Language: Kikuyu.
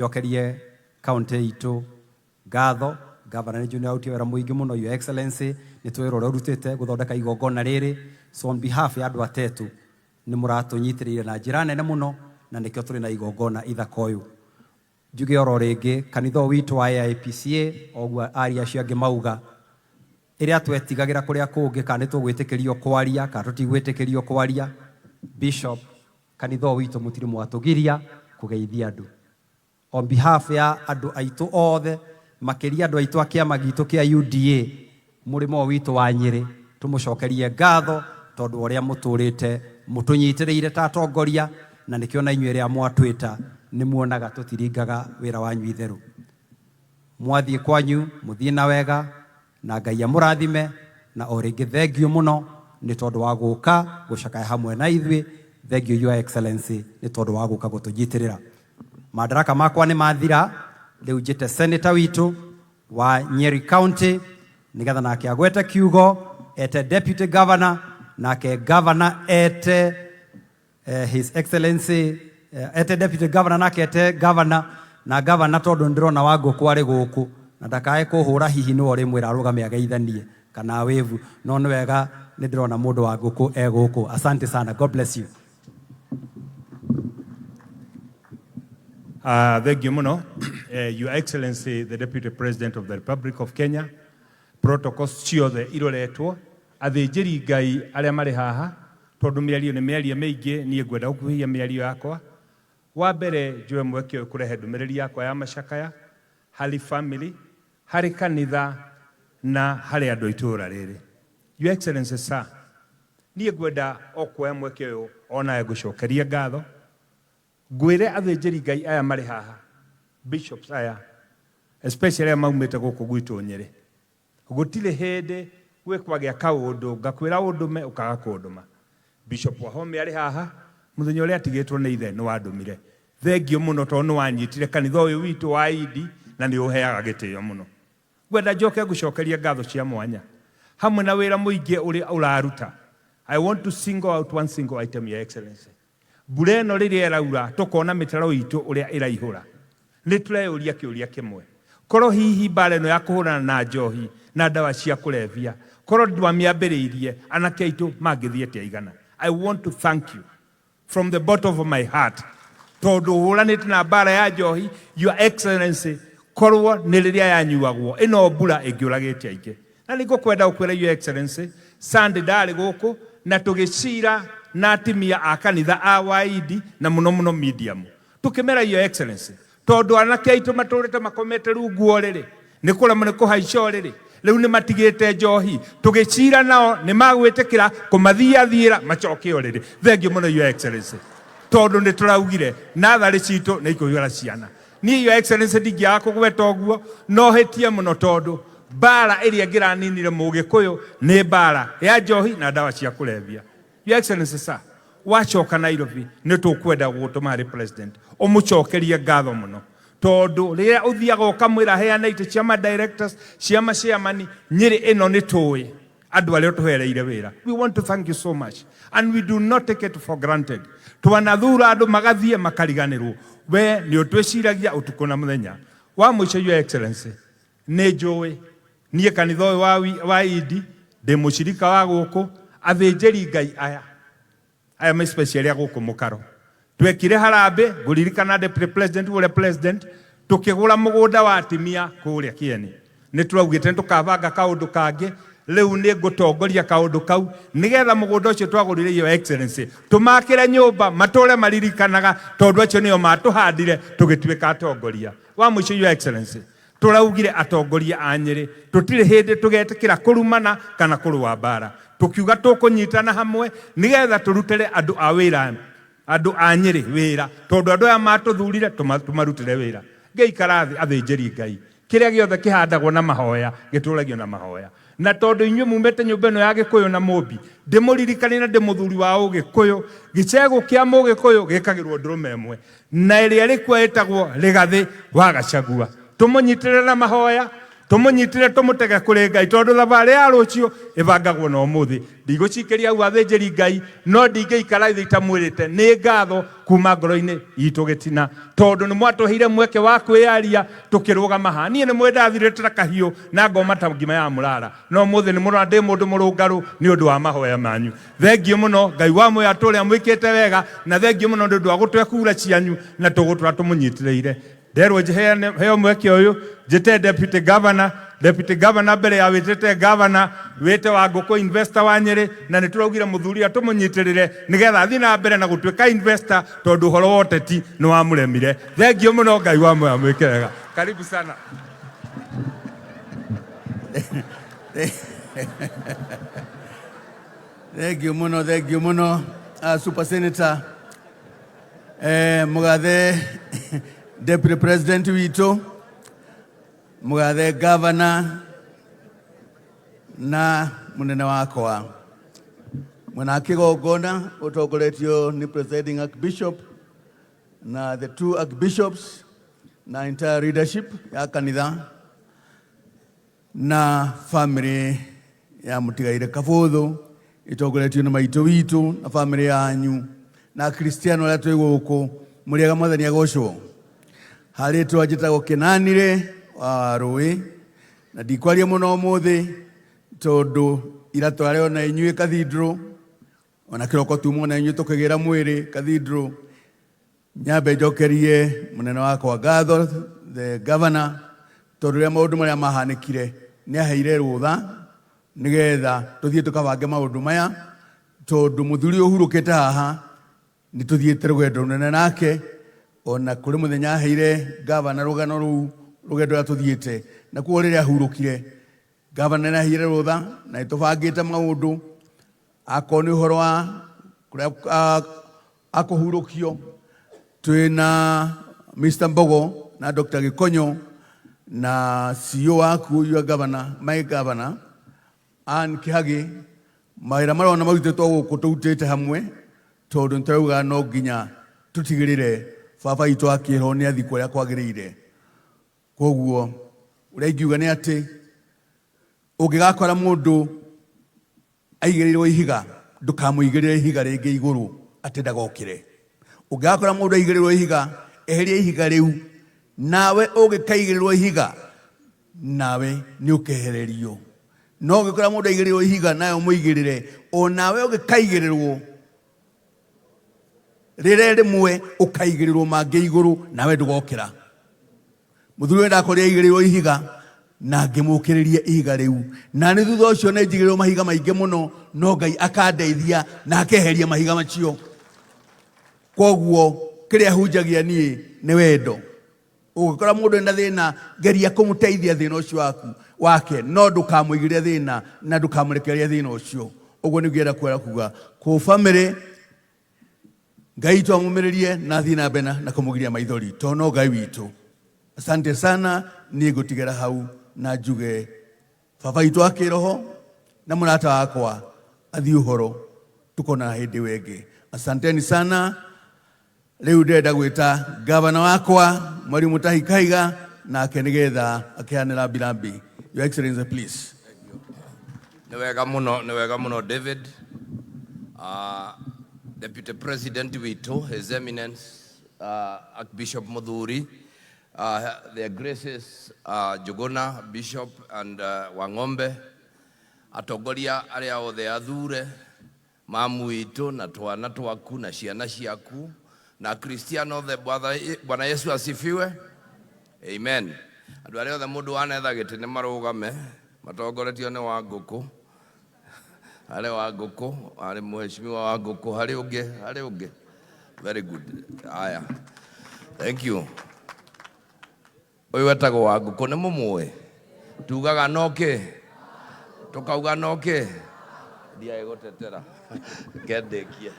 Njokerie kaunti itũ ngatho. Gavana nĩ njũĩ nĩ arutire wĩra mũingĩ mũno, Your Excellency, nĩ tũĩ wĩra ũrĩa ũrutĩte gũthondeka igongona rĩrĩ. So on behalf ya andũ a Tetu, nĩ mũratũnyitĩrĩire na njĩra nene mũno, na nĩkĩo tũrĩ na igongona ithaka ũyũ. Njuge oro rĩngĩ, kanitha ũyũ witũ wa AIPCA, o ũguo aria acio angĩ mauga, ĩrĩa twetigagĩra kũrĩa kũngĩ kana nĩ tũgwĩtĩkĩrio kwaria kana tũtigwĩtĩkĩrio kwaria, Bishop, Kanitha ũyũ witũ mũtirĩ mwatũgiria kũgeithia andũ. On behalf ya andũ aitũ othe, makĩria andũ aitũ a kĩama gitũ kĩa UDA, mũrĩmo ũyũ witũ wa Nyĩrĩ, tũmũcokerie ngatho tondũ wa ũrĩa mũtũrĩte mũtũnyitĩrĩire ta atongoria, na nĩkĩo na inyuĩ rĩrĩa mwatwĩta nĩ muonaga tũtiringaga wĩra wanyu itherũ. Mwathiĩ kwanyu mũthiĩ na wega, Na Ngai amũrathime, na o rĩngĩ thengiũ mũno nĩ tondũ wa gũka gũcakaya hamwe na ithuĩ. Thengiũ Your Excellency nĩ tondũ wa gũka gũtũnyitĩrĩra. Mandaraka makwa nĩ mathira, rĩu njĩte Senator witũ wa Nyeri County nĩgetha nake agwete kiugo, ete Deputy Governor, nake Governor ete His Excellency ete Deputy Governor nake ete Governor na Governor tondũ nĩndĩrona Wangũkũ arĩ gũkũ na ndakae kũhũra hihi nĩwe ũrĩmwĩra arũgame ageithanie kana wĩvu no nĩ wega nĩndĩrona mũndũ wa ngũkũ e gũkũ. Asante sana. God bless you. Thank you muno. Your Excellency, the Deputy President of the Republic of Kenya, protocols ciothe iroretwo, athĩnjĩri Ngai arĩa marĩ haha, tondũ mĩario nĩ mĩario mĩingĩ, niĩ ngwenda gũkuhĩhia mĩario yakwa. Wa mbere njoe mweke ũyũ kũrehe ndũmĩrĩri yakwa ya macakaya harĩ family, harĩ kanitha na harĩ andũ a itũũra rĩrĩ. Your Excellency sir, niĩ ngwenda o kuoya mweke ũyũ onawe ngũcokerie ngatho, ngwĩre athĩnjĩri Ngai aya marĩ haha, bishops aya, especially aya maumĩte gũkũ gwitũ Nyĩrĩ, Gũtirĩ hĩndĩ gwĩ kwagĩa kaũndũ ngakwĩra ũndũme ũkaga kũndũma. Bishop Wahome arĩ haha, mũthenya ũrĩa atigĩtwo nĩ ithe nĩ wandũmire. Thengiũ mũno tondũ nĩ wanyitire kanitha ũyũ witũ wa Idi na nĩ ũheaga gĩtĩo mũno. Ngwenda njoke ngũcokerie ngatho cia mwanya hamwe na wĩra mũingĩ ũrĩa ũraruta. I want to single out one single item, Your Excellency. Mbura ĩno rĩrĩa ĩraura tũkona mĩtaro itũ ũrĩa ĩraihũra, nĩ tũreyũria kĩũria kĩmwe, korwo hihi mbara ĩno ya kũhũrana na njohi na ndawa cia kũrebia korwo ndwamĩambĩrĩirie, anake aitũ mangĩthiĩ atĩa igana? I want to thank you from the bottom of my heart tondũ ũhũranĩte na mbara ya njohi, Your Excellency, korwo nĩ rĩrĩa yanyuagwo ĩno mbura ĩngĩũragĩte aingĩ. Na nĩ ngũkwenda gũkwĩra Your Excellency, Sunday ndarĩ gũkũ na tũgĩcira na atimia a kanitha a Waindi na mũno mũno medium. Tũkĩmera Your Excellency, tondũ anake aitũ matũrĩte makomete rungu ũrĩrĩ, nĩ kũremwo nĩ kũhaica ũrĩrĩ, rĩu nĩ matigĩte njohi. Tũgĩcira nao nĩ magwĩtĩkĩra kũmathiathiĩra macoke ũrĩrĩ. Thengiũ mũno Your Excellency, tondũ nĩ tũraugire natharĩ citũ nĩ ikũihũra ciana. Niĩ Your Excellency ndingĩaga kũgweta ũguo, no hĩtie mũno tondũ mbara ĩrĩa ĩngĩraninire mũgĩkũyũ nĩ mbara ya njohi na ndawa cia kũrebia. Your Excellency sir, wacoka Nairobi nĩ tũkwenda gũgũtũma harĩ president ũmũcokerie ngatho mũno tondũ rĩrĩa ũthiaga ũkamwĩra heana itĩ cia ma directors cia ma chairman Nyĩrĩ ĩno nĩ tũĩ andũ arĩa ũtũhereire wĩra. We want to thank you so much and we do not take it for granted. Twanathura andũ magathiĩ makariganĩrwo, we nĩ ũtwĩciragia ũtukũ na mũthenya. Wa mũico Your Excellency, nĩ njũĩ niĩ kanitha ũyũ wa Idi ndĩ mũcirika wa gũkũ, athĩnjĩri Ngai aya aya me special a gũkũ mũkaro twekire harambĩ ngũririkana deputy president ũrĩa president tũkĩgũra mũgũnda wa atimia kũrĩa kĩeni nĩ tũraugĩte nĩ tũkabanga kaũndũ kangĩ rĩu nĩ ngũtongoria kaũndũ kau nĩgetha mũgũnda ũcio twagũrire Your Excellency tũmakĩre nyũmba matũre maririkanaga tondũ acio nĩo matũhandire tũgĩtuĩka atongoria wa mũico Your Excellency Tũraugire atongoria a Nyĩrĩ tũtirĩ hĩndĩ tũgetĩkĩra kũrumana kana kũrũa mbara. Tũkiuga tũkũnyitana hamwe nĩgetha tũrutĩre andũ a wĩra andũ a Nyĩrĩ wĩra tondũ andũ aya matũthurire tũmarutĩre wĩra. Ngĩikara thĩ athĩnjĩri Ngai, kĩrĩa gĩothe kĩhandagwo na mahoya gĩtũragio na mahoya. Na tondũ inyuĩ mumĩte nyũmba ĩno ya Gĩkũyũ na Mũmbi, ndĩmũririkanie na ndĩ mũthuri wa Ũgĩkũyũ, gĩcegũ kĩa Mũgĩkũyũ gĩkagĩrwo ndũrũme ĩmwe, na ĩrĩa ĩrĩ kuo ĩtagwo Rĩgathĩ wa Gachagua. Tũmũnyitĩrĩre na mahoya, Tũmũnyitire tũmũtege kũrĩ Ngai tondũ thabarĩ ya rũciũ ĩbangagwo na ũmũthĩ. Ndigũciikĩria hau athĩnjĩri Ngai, no ndingĩikara thĩ itamwĩrĩte nĩ ngatho kuma ngoro-inĩ itũ gĩtina, tondũ nĩ mwatũheire mweke wa kwĩyaria tũkĩrũgama haha. Niĩ nĩ mwĩ ndathirĩte ta kahiũ na ngoma ta ngima ya mũrara, no ũmũthĩ nĩ mũrona ndĩ mũndũ mũrũngarũ nĩ ũndũ wa mahoya manyu. Thengiũ mũno, Ngai wa muoyo atũũre amwĩkĩte wega, na thengiũ mũno nĩ ũndũ wa gũtũhe kura cianyu na tũgũtũra tũmũnyitĩrĩire. Nderwo njeheane heo mweke ũyũ njĩte deputy governor, deputy governor mbere ya wĩtĩte governor, wĩte wa ngũkũ investor wa Nyĩrĩ, na nĩ tũraugire mũthuri atũmũnyitĩrĩre nĩgetha athiĩ na mbere na gũtuĩka investor tondũ ũhoro wa ũteti nĩ wamũremire. Thengiũ mũno, Ngai wa muoyo amwĩke wega. Karibu sana. Thengiũ mũno, thengiũ mũno, Super Senator. Mũgathe Deputy President witũ, mũgathe Governor na mũnene wakwa mwena wa kĩgongona ũtongoretio nĩ Presiding Archbishop na the two archbishops na entire leadership ya kanitha na family ya mũtigaire Kabũthũ ĩtongoretio nĩ maitũ witũ na family yanyu na Akristiano arĩa twĩ gũkũ, mũrĩega, Mwathani agocwo. Harĩtwa njĩtagwo Kĩnanire wa Rũĩ na ndikwaria mũno ũmũthĩ tondũ ira twarĩ ona inyuĩ cathedral, ona kĩroko tuma ona inyuĩ tũkĩgĩra mwĩrĩ cathedral. Nyambe njokerie mũnene wakwa ngatho, the governor, tondũ rĩrĩa maũndũ marĩa mahanĩkire nĩ aheire rũtha nĩgetha tũthiĩ tũkabange maũndũ maya, tondũ mũthuri ũyũ ũhurũkĩte haha nĩ tũthiĩte rũgendo rũnene nake. Ona kũrĩ mũthenya aheire gavana rũgano rũu, rũgendo rũrĩa tũthiĩte na kuo. Rĩrĩa ahurũkire, gavana nĩ aheire rũtha na nĩ tũbangĩte maũndũ, akorwo nĩ ũhoro wa kũrĩa akũhurũkio, twĩna Mr. Mbogo na Dr. Gikonyo na CEO waku, your governor, my governor, Ann Kihagi. Mawĩra marona marutĩtwo gũkũ tũrutĩte hamwe tondũ nĩ tũrauga no nginya tũtigĩrĩre baba witũ wa kĩroho nĩ athikwo ũrĩa kwagĩrĩire. Koguo ũrĩa ingiuga nĩ atĩ ũngĩgakora mũndũ aigĩrĩirwo ihiga, ndũkamũigĩrĩre ihiga rĩngĩ igũrũ atĩ ndagokĩre. Ũngĩgakora mũndũ aigĩrĩrwo ihiga, eheria ihiga rĩu. Nawe ũngĩkaigĩrĩrwo ihiga, nawe nĩ ũkehererio. No ũngĩkora mũndũ aigĩrĩrwo ihiga nawe ũmũigĩrĩre, o nawe ũngĩkaigĩrĩrwo rĩrĩa rĩmwe ũkaigĩrĩrwo mangĩ igũrũ, nawe ndũgokĩra. Mũthuri ũyũ ndakorire aigĩrĩrwo ihiga na ngĩmũkĩrĩria ihiga rĩu, na nĩ thutha ũcio nĩ njigĩrĩrwo mahiga maingĩ mũno, no Ngai akandeithia na akeheria mahiga macio. Koguo kĩrĩa hunjagia niĩ nĩ wendo. Ũngĩkora mũndũ ena thĩna, geria kũmũteithia thĩna ũcio waku wake, no ndũkamũigĩrĩre thĩna na ndũkamũrekererie thĩna ũcio. Ũguo nĩguo ngĩenda kwĩra kuga kũ family, Ngai witũ amũmĩrĩrie na athiĩ na mbere na kũmũgiria maithori, tondũ no Ngai witũ. Asante sana. Niĩ ngũtigĩra hau na njuge baba witũ wa kĩroho na mũrata wakwa athiĩ ũhoro, tũkona hĩndĩ ĩyo ĩngĩ. Asanteni sana. Rĩu ndĩrenda gwĩta gavana wakwa, Mwalimu Mutahi Kahiga, nake nĩgetha akĩhane rambirambi. Your Excellency, please. Nĩ wega mũno, nĩ wega mũno, David. Deputy President witũ, His Eminence Archbishop Muthuri, their Graces Njuguna Bishop and Wang'ombe, atongoria arĩa othe athure, mamu witũ na twana twaku na ciana ciaku na Kristiano othe, Bwana Yesu asifiwe. Amen. Andũ arĩa othe mũndũ wanetha gĩtĩ nĩ marũgame matongoretio nĩ wa ngũkũ. Harĩ wa ngũkũ, harĩ mheshimiwa wa ngũkũ, harĩ ũngĩ, harĩ ũngĩ. Very good. Aya, thank you. Ũyũ wetagwo wa ngũkũ nĩ mũmũĩ, tugaga no kĩ, tũkauga no kĩ, ndiaĩ gũtetera kendĩkie.